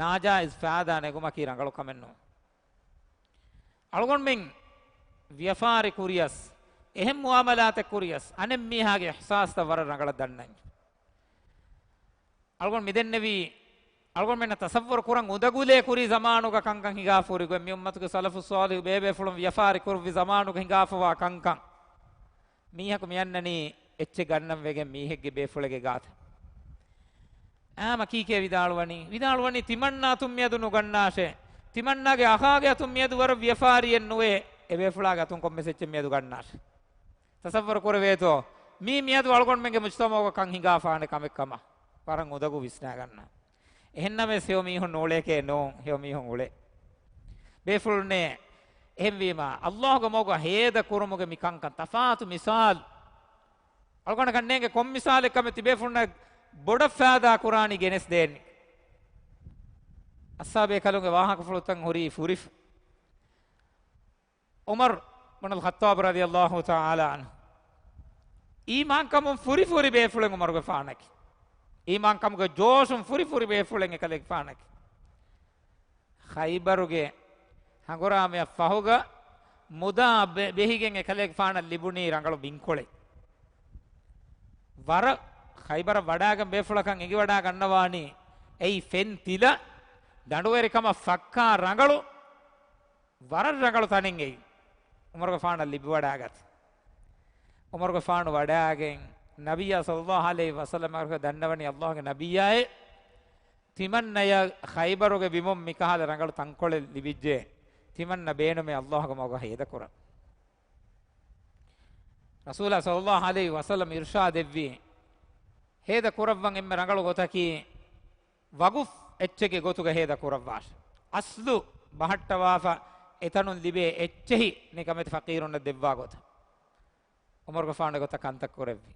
ނާޖާއިޒް ފައިދާ ނެގުމަކީ ރަނގަޅު ކަމެއް ނޫން. އަޅުގަނޑުމެން ވިޔަފާރި ކުރިޔަސް، އެހެން މުއާމަލާތެއް ކުރިޔަސް، އަނެއް މީހާގެ އިޙްސާސްތައް ވަރަށް ރަނގަޅަށް ދަންނަން. އަޅުގަނޑު މިދެންނެވީ، އަޅުގަނޑުމެންނަށް ތަޞައްވަރު ކުރަން އުނދަގުލޭ ކުރީ ޒަމާނުގަ ކަންކަން ހިނގާފަ ހުރި ގޮތް. މި އުއްމަތުގެ ސަލަފުއް ޞާލިޙު ބޭބޭފުޅުން ވިޔަފާރި ކުރުއްވި ޒަމާނުގަ ހިނގާފަވާ ކަންކަން. މީހަކު މިއަންނަނީ އެއްޗެއް ގަންނަން ވެގެން މީހެއްގެ ބޭފުޅެއްގެ ގާތަށް. އާ، މަ ކީކޭ ވިދާޅުވަނީ؟ ވިދާޅުވަނީ ތިމަންނާ އަތުން މިއަދު ނުގަންނާށޭ. ތިމަންނާގެ އަޚާގެ އަތުން މިއަދު ވަރަށް ވިޔަފާރިއެއް ނުވޭ. އެބޭފުޅާގެ އަތުން ކޮންމެސް އެއްޗެއް މިއަދު ގަންނާށޭ. ތަޞައްވަރު ކުރެވޭތޯ؟ މީ މިއަދު އަޅުގަނޑުމެންގެ މުޖްތަމަޢުގަ ކަން ހިނގާފާނެ ކަމެއް ކަމަށް ވަރަށް އުނދަގޫ ވިސްނާގަންނަ. އެހެންނަމަވެސް ހެޔޮ މީހުން ނޫޅޭކޭ ނޫން، ހެޔޮ މީހުން އުޅޭ. ބޭފުޅުންނޭ، އެހެންވީމާ، އައްލާހުގެ މަގުގަ ހޭދަ ކުރުމުގެ މި ކަންކަން ތަފާތު މިސާލު. އަޅުގަނޑަކަށް ނޭނގެ ކޮން މިސާލެއް ކަމެއް ތިބޭފުޅުންނަށް ބޮޑަށް ފައިދާ ކުރާނީ ގެނެސް ދޭން. އައްސާބޭކަލުންގެ ވާހަކަފުޅުތައް ހުރީ ފުރިފަ. ޢުމަރު ބުނުލް ޚައްޠާބު ރަޟިޔައްލާހު ތަޢާލާ ޢަންހު. އީމާންކަމުން ފުރިފުރި ބޭފުޅެއް ޢުމަރުގެފާނަކީ. އީމާންކަމުގެ ޖޯޝުން ފުރިފުރި ބޭފުޅެއް އެކަލޭގެފާނަކީ. ޚައިބަރުގެ ހަނގުރާމަޔަށް ފަހުގަ މުދާ ބެ-، ބެހިގެން އެކަލޭގެފާނަށް ލިބުނީ ރަނގަޅު ބިންކޮޅެއް. ވަރަށް ޚައިބަރަށް ވަޑާގަން ބޭފުޅަކަށް އެނގިވަޑާ ގަންނަވާނީ އެއީ ފެން ތިލަ، ދަނޑުވެރިކަމަށް ފައްކާ ރަނގަޅު، ވަރަށް ރަނގަޅު ތަނެއް އެއީ. ޢުމަރުގެފާނަށް ލިބިވަޑާގަތީ. ޢުމަރުގެފާނު ވަޑާގެން ނަބިއްޔާ ޞައްލައްލާހު ޢަލައިހި ވަސައްލަމަށް ދަންނަވަނީ އައްލާހުގެ ނަބިއްޔާއޭ، ތިމަންނަޔަށް ޚައިބަރުގެ ބިމުން މިކަހަލަ ރަނގަޅު ތަންކޮޅެއް ލިބިއްޖެ، ތިމަންނަ ބޭނުމޭ އައްލާހުގެ މަގުގަ ހޭދަކުރަން. ރަސޫލާ ޞައްލައްލާހު ޢަލައިހި ވަސައްލަމް އިރުޝާދެއްވީ، ހޭދަ ކުރައްވަން އެންމެ ރަނގަޅު ގޮތަކީ، ވަގުފް އެއްޗެއްގެ ގޮތުގަ ހޭދަ ކުރައްވާށޭ. އަސްލު ބަހައްޓަވާފަ އެތަނުން ލިބޭ އެއްޗެހި ނިކަމެތި ފަޤީރުންނަށް ދެއްވާ ގޮތަށް. ޢުމަރުގެފާނު އެގޮތަށް ކަންތައް ކުރެއްވި.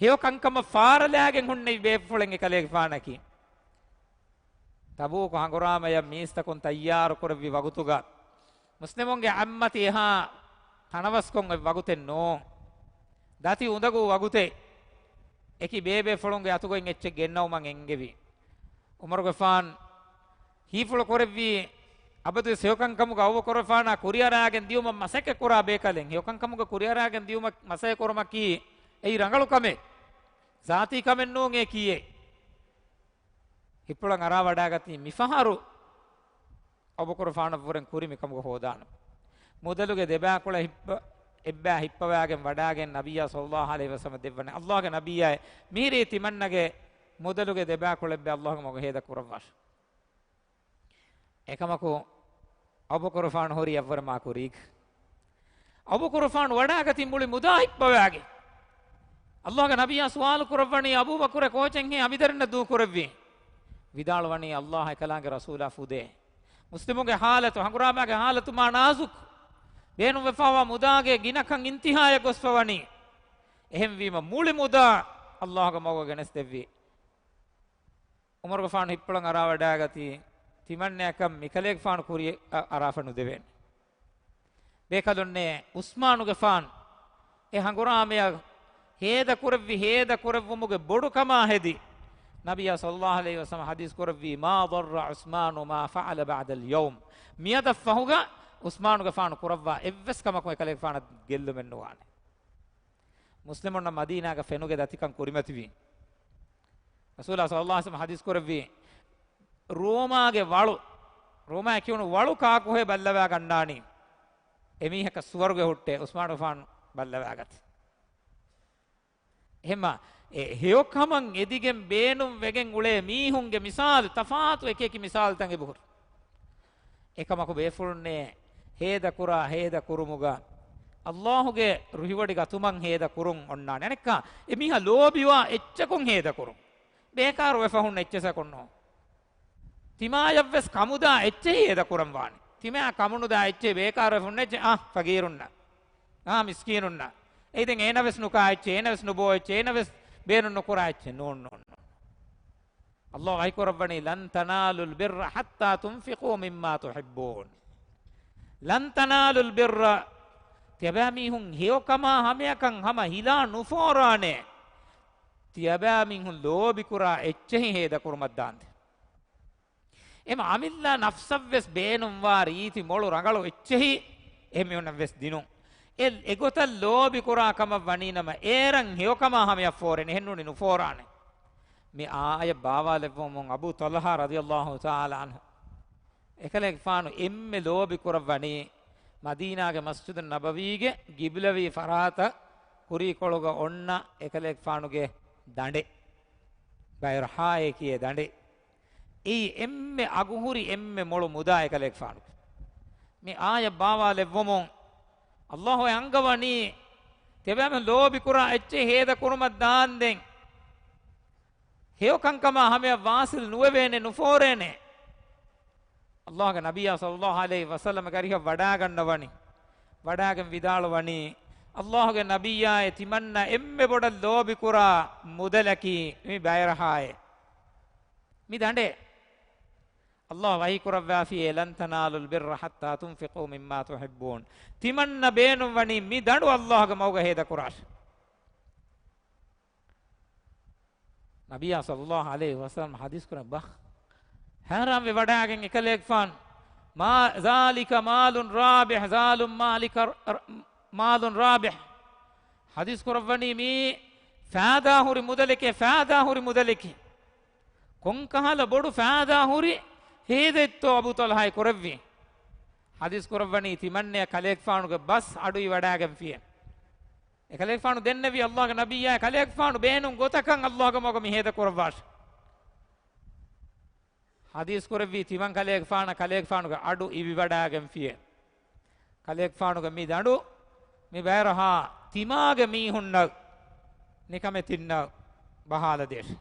ހެޔޮ ކަންކަމަށް ފާރަލާގެން ހުންނެވި ބޭފުޅެއް އެކަލޭގެފާނަކީ. ތަބޫކު ހަނގުރާމަޔަށް މީސްތަކުން ތައްޔާރު ކުރެއްވި ވަގުތުގަ، މުސްލިމުންގެ ޢައްމަތި އެހާ ތަނަވަސްކޮށް އޮތް ވަގުތެއް ނޫން. ދަތި އުނދަގޫ ވަގުތެއް. އެކި ބޭބޭފުޅުންގެ އަތުގައި އެއްޗެއް ގެންނަވުމަށް އެންގެވި. ޢުމަރުގެފާން ހީފުޅު ކުރެއްވީ، އަބަދުވެސް ހެޔޮކަންކަމުގަ އައުބަކުރުގެފާނާ ކުރިއަރާގެން ދިޔުމަށް މަސައްކަތް ކުރާ ބޭކަލެއް. ހެޔޮކަންކަމުގަ ކުރިއަރާގެން ދިޔުމަށް މަސައްކަތް ކުރުމަކީ އެއީ ރަނގަޅު ކަމެއް. ޒާތީ ކަމެއް ނޫން އެ ކީއެއް. ހިތްޕުޅަށް އަރާވަޑާގަތީ މިފަހަރު އަބޫބަކުރުގެފާނަށްވުރެން ކުރި މިކަމުގަ ހޯދާނަން. މުދަލުގެ ދެބައިކުޅަ ހިއްޕަ-، އެއްބައި ހިއްޕަވާގެން ވަޑާގެން ނަބިއްޔާ ޞައްލައްލާހު ޢަލައިހި ވަސައްލަމަށް ދެއްވަން. އައްލާހުގެ ނަބިއްޔާއޭ، މިހިރީ ތިމަންނަގެ މުދަލުގެ ދެބައިކުޅަ އެއްބައި އައްލާހުގެ މަގުގަ ހޭދަ ކުރައްވާށޭ. އެކަމަކު، އަބޫބަކުރުގެފާނު ހުރީ އަށްވުރެ މާ ކުރީގަ. އަބޫބަކުރުފާނު ވަޑާގަތީ މުޅި މުދާ ހިއްޕަވާގެން. ﷲގެ ނަބިއްޔާ ސުވާލު ކުރައްވަނީ، އަބޫބަކުރެ ކޯޗެއްހޭ އަނބިދަރިންނަށް ދޫކުރެއްވީ؟ ވިދާޅުވަނީ، ﷲ އެކަލާނގެ ރަސޫލާ ފުދޭ. މުސްލިމުންގެ ޙާލަތު، ހަނގުރާމާގެ ޙާލަތު މާ ނާޒުކު. ބޭނުންވެފާވާ މުދާގެ ގިނަކަން އިންތިހާޔަށް ގޮސްފަވަނީ. އެހެންވީމަ މުޅި މުދާ ﷲގެ މަގުގަ ގެނެސްދެއްވި. ޢުމަރުގެފާނު ހިއްޕުޅަން އަރާވަޑާގަތީ، ތިމަންނައަކަށް މިކަލޭގެފާނު ކުރިއަށް އަ-، އަރާފަ ނުދެވޭނެ. ބޭކަލުންނޭ، ޢުސްމާނުގެފާނު އެ ހަނގުރާމަޔަށް ހޭދަކުރެއްވި، ހޭދަކުރެއްވުމުގެ ބޮޑުކަމާ ހެދި، ނަބިއްޔާ ޞައްލައްލާހު ޢަލައިހި ވަސައްލަމަ ޙަދީޘް ކުރެއްވީ، "ما ضر عثمان ما فعل بعد اليوم." މިއަދަށްފަހުގަ ޢުސްމާނުގެފާނު ކުރައްވާ އެއްވެސް ކަމަކުން އެކަލޭގެފާނަށް ގެއްލުމެއް ނުވާނެ. މުސްލިމުންނަށް މަދީނާގަ ފެނުގެ ދަތިކަން ކުރިމަތިވީ. ރަސޫލާ ޞައްލައްލާހު ޢަލައިހި ވަސައްލަމަ ޙަދީޘް ކުރެއްވީ، ރޫމާގެ ވަޅު، ރޫމާއި ކިޔުނު ވަޅު ކާކުހޭ ބައްލަވާ ގަންނާނީ، އެމީހަކަށް ސުވަރުގެ ހުއްޓޭ، ޢުސްމާނުގެފާނު ބައްލަވާގަތީ. އެހެންމާ، އެ ހެޔޮކަމަށް އެދިގެން ބޭނުން ވެގެން އުޅޭ މީހުންގެ މިސާލު، ތަފާތު އެކި އެކި މިސާލުތައް އެބަހުރި. އެކަމަކު ބޭފުޅުންނޭ، ހޭދަކުރާ ހޭދަ ކުރުމުގަ ﷲގެ ރުހިވޮޑި ގަތުމަށް ހޭދަ ކުރުން އޮންނާނެ. އަނެއްކާ، އެމީހާ ލޯބިވާ އެއްޗަކުން ހޭދަ ކުރުން. ބޭކާރު ވެފަ ހުންނަ އެއްޗެއް ސަކުން ނޯ. ތިމާޔަށްވެސް ކަމުދާ އެއްޗެހި ހޭދަ ކުރަން ވާނެ. ތިމާ ކަމުނުދާ އެއްޗެހި ބޭކާރު ވެފަ ހުންނަ އެއްޗެއް، އާ، ފަގީރުންނަށް، އާ، މިސްކީނުންނަށް. އެއިދެން އޭނަވެސް ނުކާ އެއްޗެއް، އޭނަވެސް ނުބޯ އެއްޗެއް، އޭނަވެސް ބޭނުން ނުކުރާ އެއްޗެއް. ނޫން، ނޫން، ނޫން. ﷲ ވަޙީ ކުރައްވަނީ، "لن تنالوا البر حتى تنفقوا مما تحبون." لن تنالوا البر. ތިޔަބައިމީހުން ހެޔޮކަމާ ހަމަޔަކަށް ހަމަ ހިލާ ނުފޯރާނެ. ތިޔަބައިމީހުން ލޯބިކުރާ އެއްޗެހި ހޭދަކުރުމަށްދާންދެން. އެމަ އަމިއްލަ ނަފްސަށްވެސް ބޭނުންވާ ރީތި މޮޅު ރަނގަޅު އެއްޗެހި އެހެންމީހުންނަށްވެސް ދިނުން. އެ، އެގޮތަށް ލޯބިކުރާ ކަމަށް ވަނީނަމަ، އޭރަށް ހެޔޮކަމާ ހަމަޔަށް ފޯރޭނެ، އެހެންނޫނީ ނުފޯރާނެ. މި އާޔަތް ބާވާލެއްވުމުން އަބޫ ޠަލްޙާ ރަޟިޔަﷲ ތަޢާލާ ޢަންހު، އެކަލޭގެފާނު އެންމެ ލޯބި ކުރައްވަނީ މަދީނާގެ މަސްޖިދުއް ނަބަވީގެ ގިބްލަވީ ފަރާތަށް ކުރީކޮޅުގަ އޮންނަ އެކަލޭގެފާނުގެ ދަނޑެއް، ބައިރަޙާއޭ ކިޔޭ ދަނޑެއް. އެއީ އެންމެ އަގުހުރި އެންމެ މޮޅު މުދާ އެކަލޭގެފާނުގެ. މި އާޔަތް ބާވާލެއްވުމުން ﷲ އަންގަވަނީ، ތިޔަބައިމީހުން ލޯބިކުރާ އެއްޗެއް ހޭދަ ކުރުމަށް ދާންދެން، ހެޔޮކަންކަމާ ހަމަޔަށް ވާޞިލް ނުވެވޭނެ، ނުފޯރޭނެ. ﷲގެ ނަބިއްޔާ ޞައްލަﷲ ޢަލައިހި ވަސައްލަމަ ގަރިހަށް ވަޑާގަންނަވަނީ. ވަޑާގެން ވިދާޅުވަނީ، ﷲގެ ނަބިއްޔާއޭ، ތިމަންނަ އެންމެ ބޮޑަށް ލޯބިކުރާ މުދަލަކީ މި ބައިރަޙާއޭ، މި ދަނޑޭ. ﷲ ވަޙީ ކުރައްވާފިއޭ، "لن تنالوا البر حتى تنفقوا مما تحبون." ތިމަންނަ ބޭނުންވަނީ މި ދަނޑު ﷲގެ މަގުގަ ހޭދަކުރާށޭ. ނަބިއްޔާ ޞައްލަﷲ ޢަލައިހި ވަސައްލަމަ ޙަދީޘް ކުރަން ބަ ހައިރާންވެ ވަޑާގެން އެކަލޭގެފާނު، "ما ذلك مال رابح، ذلك مال رابح." ޙަދީޘް ކުރައްވަނީ މީ ފައިދާ ހުރި މުދަލެކޭ، ފައިދާ ހުރި މުދަލެކޭ. ކޮންކަހަލަ ބޮޑު ފައިދާ ހުރި ހޭދައެއްތޯ އަބޫ ޠަލްޙާއި ކުރެއްވީ؟ ޙަދީޘް ކުރައްވަނީ ތިމަންނަޔަށް ކަލޭގެފާނުގެ ބަސް އަޑު އިވަޑާގެންފިޔޭ. އެކަލޭގެފާނު ދެންނެވީ ﷲގެ ނަބިއްޔާ، ކަލޭގެފާނު ބޭނުން ގޮތަކަށް ﷲގެ މަގުގަ މި ހޭދަ ކުރައްވާށޭ. ޙަދީޘް ކުރެއްވީ ތިމަން ކަލޭގެފާނަށް ކަލޭގެފާނުގެ އަޑު އިވިވަޑާގެންފިޔޭ. ކަލޭގެފާނުގެ މި ދަނޑު މި ބައިރަހާ ތިމާގެ މީހުންނަށް، ނިކަމެތިންނަށް ބަހާލަދޭށޭ.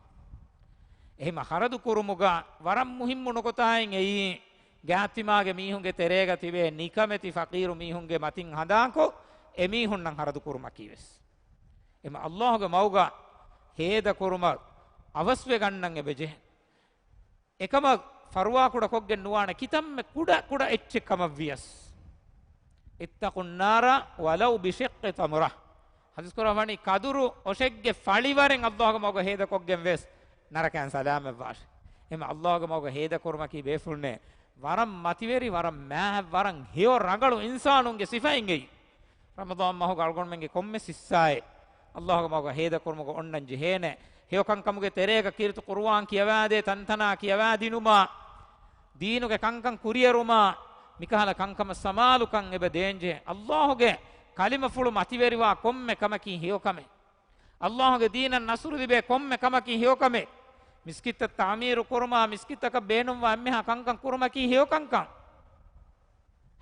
އެހެންމަ ޚަރަދު ކުރުމުގަ ވަރަށް މުހިއްމު ނުކުތާއެއް އެއީ، ގާތްތިމާގެ މީހުންގެ ތެރޭގަ ތިބޭ ނިކަމެތި ފަޤީރު މީހުންގެ މަތިން ހަނދާންކޮށް، އެމީހުންނަށް ޚަރަދު ކުރުމަކީވެސް. އެމަ ﷲގެ މަގުގަ ހޭދަ ކުރުމަށް އަވަސްވެ ގަންނަން އެބަޖެހޭ. އެކަމަށް ފަރުވާކުޑަ ކޮށްގެން ނުވާނެ، ކިތަންމެ ކުޑަ ކުޑަ އެއްޗެއް ކަމަށްވިޔަސް. اتقوا النار ولو بشق تمرة. ޙަދީޘް ކުރައްވަނީ ކަދުރު އޮށެއްގެ ފަޅިވަރެއް ﷲގެ މަގުގަ ހޭދަކޮށްގެން ވެސް ނަރަކައިން ސަލާމަތްވާށޭ. އެމަ ﷲގެ މަގުގަ ހޭދަ ކުރުމަކީ ބޭފުޅުންނޭ، ވަރަށް މަތިވެރި، ވަރަށް މާތް، ވަރަށް ހެޔޮ ރަނގަޅު އިންސާނުންގެ ސިފައިން އެއީ. ރަމަޟާން މަހުގަ އަޅުގަނޑުމެންގެ ކޮންމެސް ހިއްސާއެއް ﷲގެ މަގުގަ ހޭދަ ކުރުމުގަ އޮންނަން ޖެހޭނެ. ހެޔޮކަންކަމުގެ ތެރޭގަ ކީރިތި ޤުރުއާން ކިޔަވާދޭ ތަންތަނާ ކިޔަވާދިނުމާ، ދީނުގެ ކަންކަން ކުރިއެރުމާ، މިކަހަލަ ކަންކަމަށް ސަމާލުކަން އެބަ ދޭންޖެހޭ. ﷲގެ ކަލިމަފުޅު މަތިވެރިވާ ކޮންމެ ކަމަކީ ހެޔޮކަމެއް. ﷲގެ ދީނަށް ނަޞްރު ލިބޭ ކޮންމެ ކަމަކީ ހެޔޮކަމެއް. މިސްކިތްތައް ތަޢުމީރު ކުރުމާ، މިސްކިތްތަކަށް ބޭނުންވާ އެންމެހާ ކަންކަން ކުރުމަކީ ހެޔޮކަންކަން.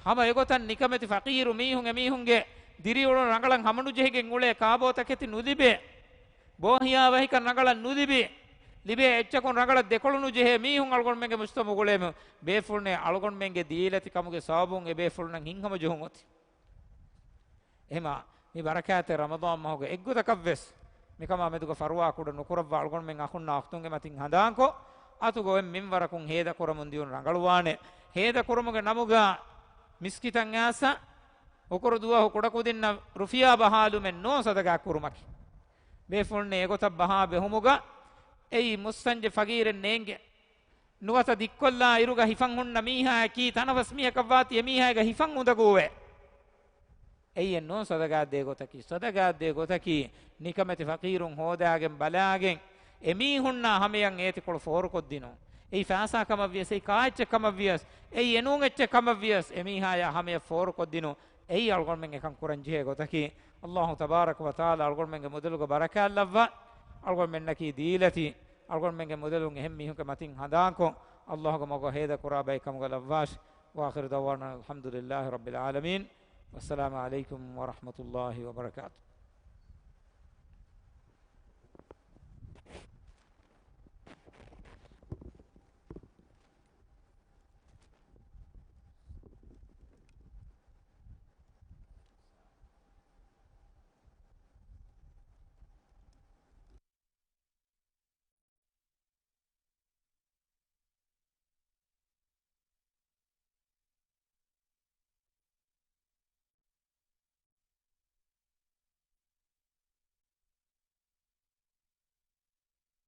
ހަމަ އެގޮތަށް ނިކަމެތި ފަޤީރު މީހުން އެމީހުންގެ ދިރިއުޅުނު ރަނގަޅަށް ހަމަނުޖެހިގެން އުޅޭ ކާބޯތަކެތި ނުލިބޭ، ބޯހިޔާވަހިކަން ރަނގަޅަށް ނުލިބި، ލިބޭ އެއްޗަކުން ރަނގަޅަށް ދެކޮޅު ނުޖެހޭ މީހުން އަޅުގަނޑުމެންގެ މުޖްތަމަޢުގައި އުޅޭމު، ބޭފުޅުންނޭ އަޅުގަނޑުމެންގެ ދީލަތި ކަމުގެ ސަބަބުން އެބޭފުޅުންނަށް ހިތްހަމަޖެހުން އޮތީ. އެހެމާ، މި ބަރަކާތްތެރި ރަމަޟާން މަހުގެ އެއްގޮތަކަށްވެސް މިކަމާ މެދުގަ ފަރުވާ ކުޑަ ނުކުރައްވާ އަޅުގަނޑުމެން އަޚުންނާ އުޚްތުންގެ މަތިން ހަނދާންކޮށް، އަތުގަ އޮތް މިންވަރަކުން ހޭދަކުރަމުން ދިޔުން ރަނގަޅުވާނެ. ހޭދަކުރުމުގެ ނަމުގަ މިސްކިތަށް އާސަ، އުކުރު ދުވަހު ކުޑަކުދިންނަށް ރުފިޔާ ބަހާލުމެއް ނޯ ސަދަގާ ކުރުމަކީ. ބޭފުޅުންނެ އެގޮތަށް ބަހާ ބެހުމުގަ އެއީ މުއްސަންޖެ ފަގީރެއް ނޭނގެ. ނުވަތަ ދިއްކޮށްލާ އިރުގަ ހިފަން ހުންނަ މީހާއަކީ ތަނަވަސް މީހަކަށްވާތީ އެމީހާގެ ހިފަން އުނދަގޫވޭ. އެއީ ނޫން ސަދަގާ ދޭ ގޮތަކީ. ސަދަގާ ދޭ ގޮތަކީ ނިކަމެތި ފަޤީރުން ހޯދާގެން ބަލާގެން، އެމީހުންނާ ހަމަޔަށް އޭތިކޮޅު ފޯރުކޮށްދިނުން. އެއީ ފާސާ ކަމަށްވިޔަސް، އެއީ ކާއެއްޗެއް ކަމަށްވިޔަސް، އެއީ އެނޫން އެއްޗެއް ކަމަށްވިޔަސް، އެމީހާޔާ ހަމަޔަށް ފޯރުކޮށްދިނުން. އެއީ އަޅުގަނޑުމެން އެކަން ކުރަންޖެހޭ ގޮތަކީ. އައްލާހު ތަބާރަކަ ވަތަޢާލާ އަޅުގަނޑުމެންގެ މުދަލުގަ ބަރަކާތް ލައްވާ، އަޅުގަނޑުމެންނަކީ ދީލަތި، އަޅުގަނޑުމެންގެ މުދަލުން އެހެން މީހުންގެ މަތިން ހަނދާންކޮށް، އައްލާހުގެ މަގުގަ ހޭދަ ކުރާ ބައެއް ކަމުގަ ލައްވާށި. وآخر دعوانا الحمد لله رب العالمين. والسلام عليكم ورحمة الله وبركاته.